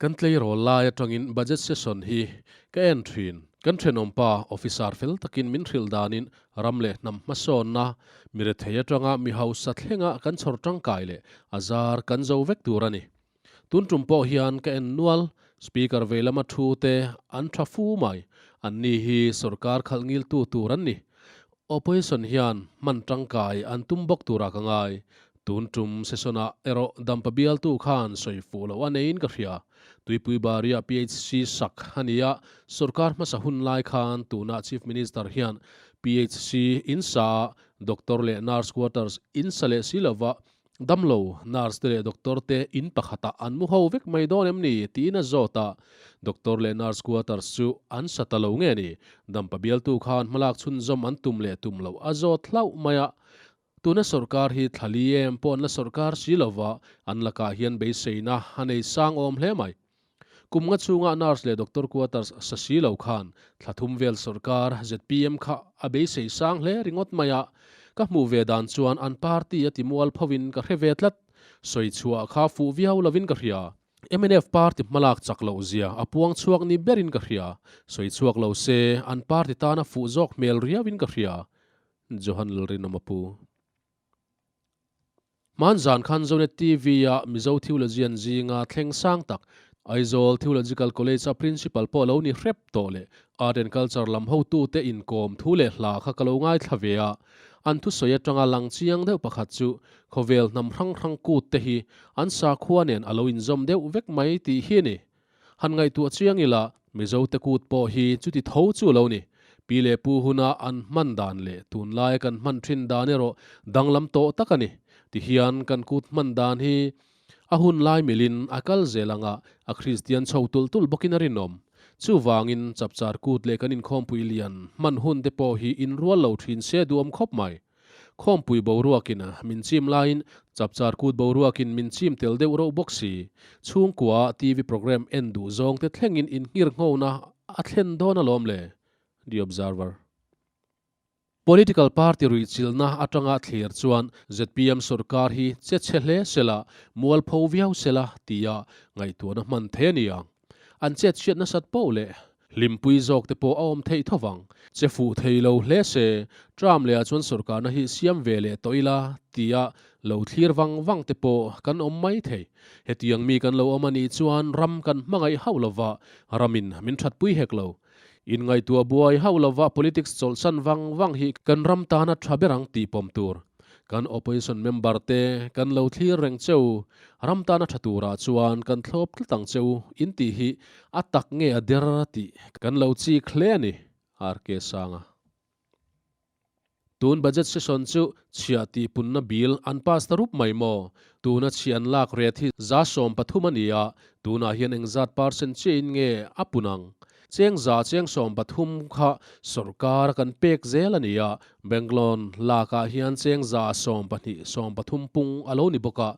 Kan tleirawl lai atangin budget session hi ka en thin. Kan thenawmpa officer fel takin min hrilh danin ram leh hnam hmasawnna, mi rethei atanga mi hausa thlenga kan chhawr tangkai leh a zar kan zo vek tur a ni. Tun tum pawh hian ka en nual, Speaker vei lama thu te an tha fu mai, anni hi sorkar khalh ngiltu tur an ni. Opposition hian hman tangkai an tum bawk turah ka ngai. Tun tum session-ah erawh Dampa bialtu khan sawi fuh loh a neiin ka hria. Tuipui Baria PHC sak a ni a, sorkar hmasa hun lai khan tuna Chief Minister hian PHC in sa a, doctor leh nurse quarters in sa leh si lova Damlo, nurse te leh doctor te in pakhatah an mu ho vek mai dawn em ni? tiin a zawt a. Doctor leh nurse quarters chu an sa ta lo nge ni? Dampa bialtu khan hmalak chhunzawm an tum leh tum loh a zawt hlauh mai a. Tuna sawrkar hi thla li em pawh an la sawrkar si lova, an lakah hian beiseina a nei sang awm hle mai. Kum nga chhunga nurse leh doctor quarters sa si lo khan thla thum vel sawrkar zpm kha a beisei sang hle ringawt mai a, ka hmuh ve dan chuan an party a ti mual phovin ka hre ve tlat. Sawi chhuah kha fuh viau lovin ka hria. Mnf party hmalak chak loh zia a puang chhuak ni berin ka hria. Sawi chhuak lo se an party tana fuh zawk hmel riauin ka hria. Johan Lalrinawma pu. Hmanzan khan Zonet TV-a Mizo Theologian zinga thleng sang tak, Aizawl Theological College-a Principal pawh lo ni hrep tawh leh Art and Culture lam hotute inkawm thu leh hla kha ka lo ngaithla ve a. An thusawi atanga lang chiang deuh pakhat chu khawvel hnam hrang hrang kut te hi an sakhua nen a lo inzawm deuh vek mai tih hi a ni. Han ngaihtuah chiang ila, Mizote kut pawh hi chuti tho chu lo ni. Pi leh pu huna an hman dan leh tunlaia kan hman thin dan erawh danglam tawh tak a ni. Tihian kan kut hman dan hi a hun lai milin a kal zel anga a Kristian chho tulh tulh bawkin a rinawm. Chuvangin chapchar kut leh kan inkhawmpui lian hman hun te pawh hi inrual lo thin se duhawm khawp mai. Khawmpui boruakin min chim laiin chapchar kut boruakin min chim tel deuh reuh bawk si. Chhungkua TV programme en duh zawngte thlengin inngir nghona a thlen dawn alawm le? The Observer. Political party ruihchilhna atanga thlir chuan zpm sorkar hi che chhe hle sela, mualpho viau sela tia ngaihtuahna hman thei a ni ang. An chet hriat nasat poh leh hlimpui zawk te pawh a awm theih tho vang. Che fuh thei lo hle se, Trump leh ah chuan sorkarna hi siam ve leh tawh ila tia lo thlir vang vang te pawh kan awm mai thei. Hetiang mi kan lo awm a nih chuan ram kan hmangaih hauh lova, ramin min thatpui hek lo. Inngaihtuah buai hauh lova politics chawlhsan vang vang hi kan ram tana tha ber ang tih pawm tur. Kan opposition member te kan lo thlir reng cheu, ram tana tha turah chuan kan thlawp tlat ang cheu in tih hi a tak nge a der tih kan lo chik hle a ni, RK Sanga. Tun budget session chu chhiah tih punna bill an pass ta rup mai maw? Tuna chhiah an lak ret hi 13% a ni a, tunah hian engzat percent chiahin nge a pun ang? Cheng za cheng 13 kha sorkar a kan pek zel a ni a, bank loan lakah hian cheng 12 13 pung a lo ni bawk a.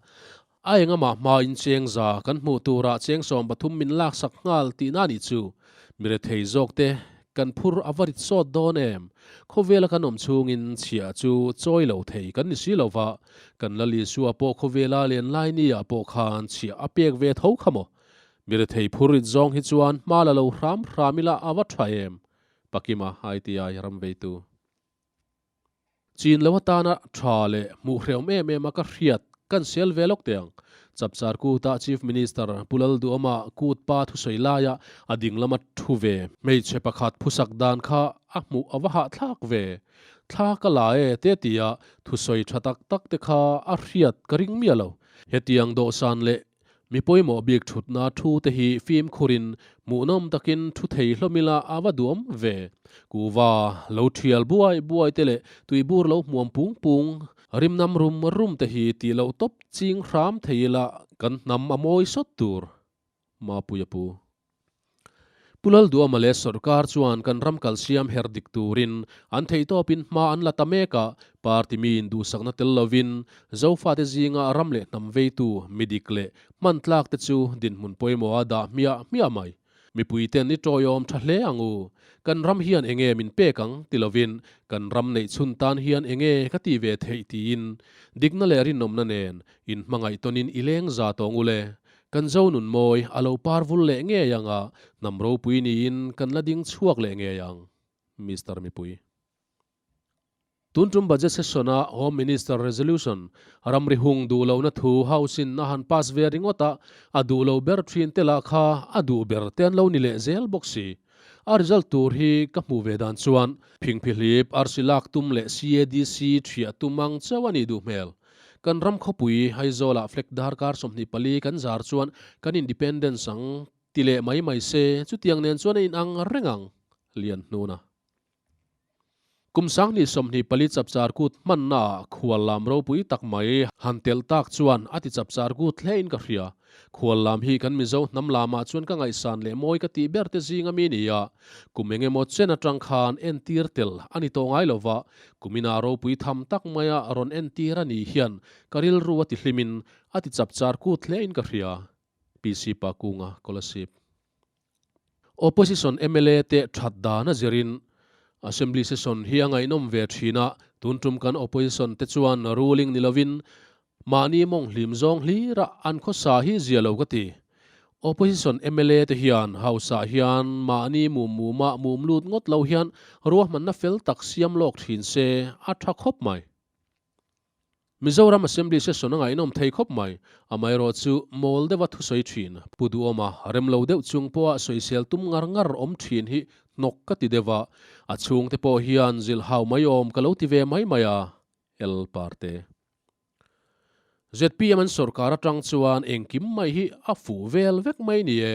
A engamah hmain cheng za kan hmuh turah cheng 13 min laksak nghal tihna a nih chu. Mi rethei zawk te kan phur a va rit sawt dawn em? Khawvela kan awm chhungin chhiah chu chawi lo thei kan ni si lo va, kan Lal Isua pawh khawvela len lai ni-ah pawh khan chhiah a pek ve tho kha maw? Mi rethei phur rit zawng hi chuan hma la lo hram hram ila a va tha em? Pakima ITI ram veitu. Chin lo atana tha leh hmuh hrehawm em em a ka hriat kan sel ve lawk teh ang. Chapchar kuta Chief Minister Pu Lalduhama kut pa thusawi laia a ding lama thu ve hmeichhe pakhat phusak dan kha a hmuh a va hahthlak ve. Thla ka la e te tia thusawi tha tak tak te kha a hriat ka ring miah lo. Hetiang dawhsan leh Mi pawimawh bik thutna thu te hi fimkhurin hmuhnawm takin thu thei hlawm ila a va duam ve. Kuva lo thial buai buai te leh tuibur lo hmuam pung pung, rimnam rum rum te hi tih loh tawp ching hram thei ila kan hnam a mawi sawt tur. Mapuia pu. Pu Lalduama leh sawrkar chuan kan ram kalsiam her dik turin an theihtawpin hma an la ta mek a, party miin duhsakna tel lovin Zofate zinga ram leh hnam veitu mi dik leh hman tlak te chu dinhmun pawimawha dah hmiah hmiah mai. Mipuiten i tawiawm tha hle ang u. Kan ram hian enge min pek ang ti lovin kan ram neih chhun tan hian enge ka ti ve theih tiin dikna leh rinawmna nen inhmangaih tawnin i leng za tawng u le. Kan zo nun mawi a lo par vul leh ngei ang a, hnam ropui niin kan la ding chhuak leh ngei ang. Mister Mipui. Tun tum budget session-a Home Minister resolution ramri hung duh lohna thu House-in a han pass ve ringawt a, a duh lo ber thin te lah kha a duh ber te an lo ni leh zel bawk si. A result tur hi ka hmuh ve dan chuan phingphihlip, arsi lak tum leh CADC thiah tum ang chauh a nih duh hmel. Kan ram khawpui Aizawlah flag darkar 24 kan zar chuan kan independence ang ti leh mai mai se, chutiang nen chuan a inang reng ang, Lian Hnuna. Kum 2024 chapchar kut hmannaah khual lam ropui tak mai han telh tak chuan a ti chapchar kut hlein ka hria. Khual lam hi kan Mizo hnam lamah chuan ka ngaihsan leh mawi ka tih ber te zing a mi ni a. Kum eng emaw chen atang khan entir tel a ni tawh ngai lova, kumina ropui tham tak maia rawn entir a nih hian ka rilru a ti hlimin a ti chapchar kut hlein ka hria. PC Pakunga Kolasib. Opposition mla te that dan a zirin Assembly session hi a ngaihnawm ve thin a, tun tum kan opposition te chuan ruling ni lovin mahni mawng hlim zawng hlira an khawsa hi zia lo ka ti. Opposition mla te hian House ah hian mahni mum muma mum lut ngawt lo hian ruahmanna fel tak siam lawk thin se a tha khawp mai. Mizoram Assembly session a ngaihnawm thei khawp mai. Amaherawh chu mawl deuha thusawi thin, Pu Duhawma rem lo deuh chung pawha sawisel tum ngar ngar awm thin hi hnawk ka ti deuh a, a chhungte pawh hian zilh hau mai awm ka lo ti ve mai mai a, El Parte. Zpm an sawrkar atang chuan engkim mai hi a fuh vel vek mai ni e,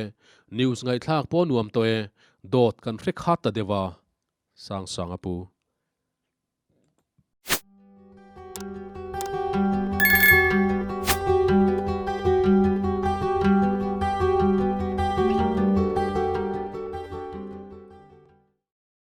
news ngaihthlak pawh nuam tawh e, dawt kan hre khat ta deuh a, Sangsanga Pu.